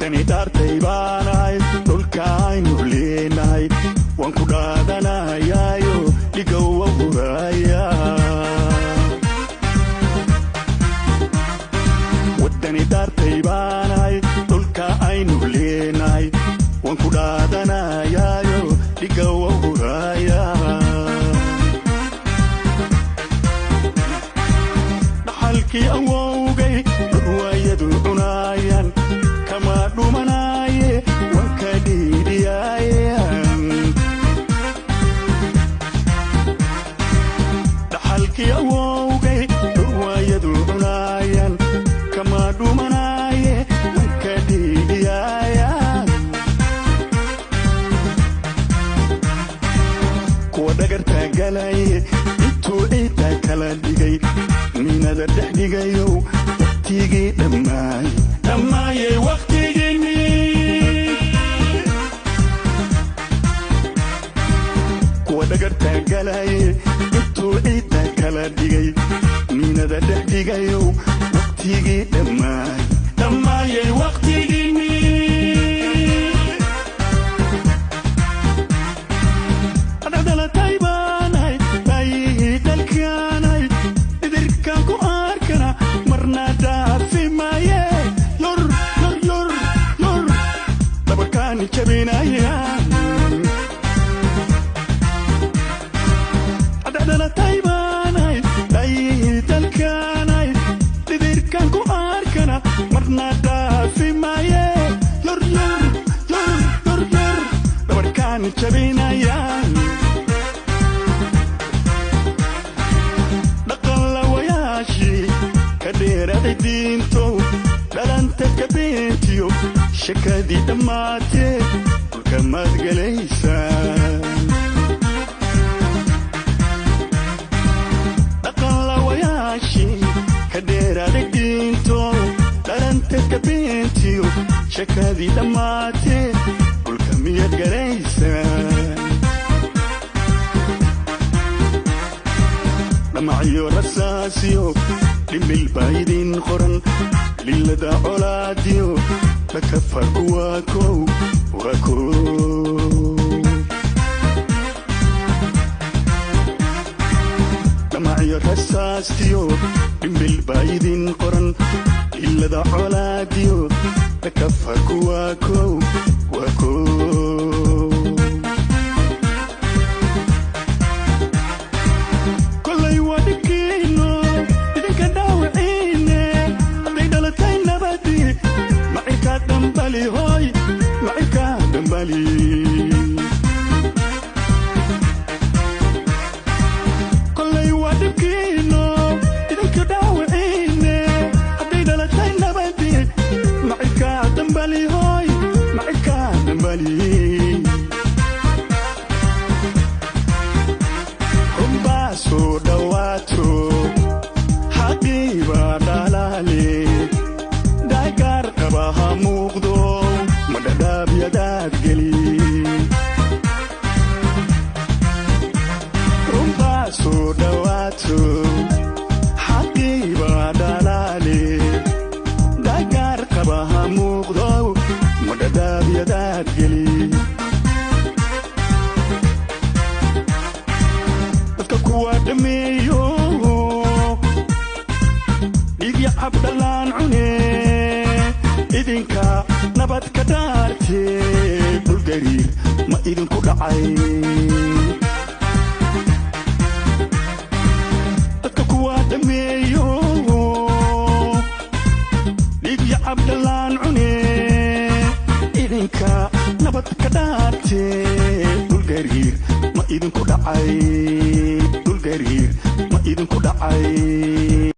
Wadani dhaartay baanahay, dhulka aynu leenahay waan ku dhaadanayaayo dhigowa huraya. Wadani dhaartay baanahay, dhulka aynu leenahay waan ku dhaadanayaayo dhigowa huraya. Dhaxalkii awowgay dhurwaayadu cunaayaan kama dhumanaaye waan ka dhiidhiyaayan. Dhaxalkii awowgay dhurwaayadu cunaayaan kama dhumanaaye waan ka dhiidhiyaayan. Kuwa dhagartaa galaye intuu ciiddaa kala dhigay miinada dhex dhigayow waqtigii dhammaay dhammaayay waqtigiinnii. Kuwa dhagartaa galaye intuu ciiddaa kala dhigay miinada dhex dhigayow waqtigii dhammaay dhammaayay waqtigiinnii. Dhexdalatay baanahay, taayihii dalkaanay idirkaan ku arkana marna dhaafi maaye. Yor yor yor yor dhabarkaani jabinaya. Dhexdalatay baanahay, taayihii dalkaanay idirkaan ku arkana marna dhaafi maaye. Yor yor yor yor yor dhabarkaani jabinaya. Dhaqan lawayaashii ka dheeraaday diintow dhalanteedka beentiyo shakadii dhammaatee dhulka maad gelaysaa. Dhaqan lawayaashii ka dheeraaday diintow dhalanteedka beentiyo shakadii dhammaatee dhulka miyaad gelaysaa. Dhamacyo rasaasiyo dhimbil baa idin qoran lilada colaadiyo dhakafarku waa kow waa kow. Dhamacyo rasaastiyo dhimbil baa idin qoran lilada colaadiyo dhakafarku waa kow waa kow. Kolay waa dhibkiino idinka dhaawiciine hadday dhalatay nabadi macirkaa dhambali hooy macirkaa dhambali. Kolay waa dhibkiino idinka dhaawiciine hadday dhalatay nabadi macirkaa dhambali hooy macirkaa dhambali. Runbaa soo dhawaato xaqiiba dhalaale dhagaar qaba ha muuqdo ma dhadhaabyadaad geli. Runbaa soo dhawaato xaqiiba dhalaale dhagaar qaba ha muuqdo ma dhadhaabyadaad geli. Dadka kuwa dhammeeyo dhiigya cabdhalaan cune idinka nabad ka dhaartee dhulgariir ma idinku dhacay. Dadka kuwa dhammeeyo dhiigya cabdhalaan cune idinka nabad ka dhaartee dhulgariir ma idinku dhacay. Dhulgariir ma idinku dhacay.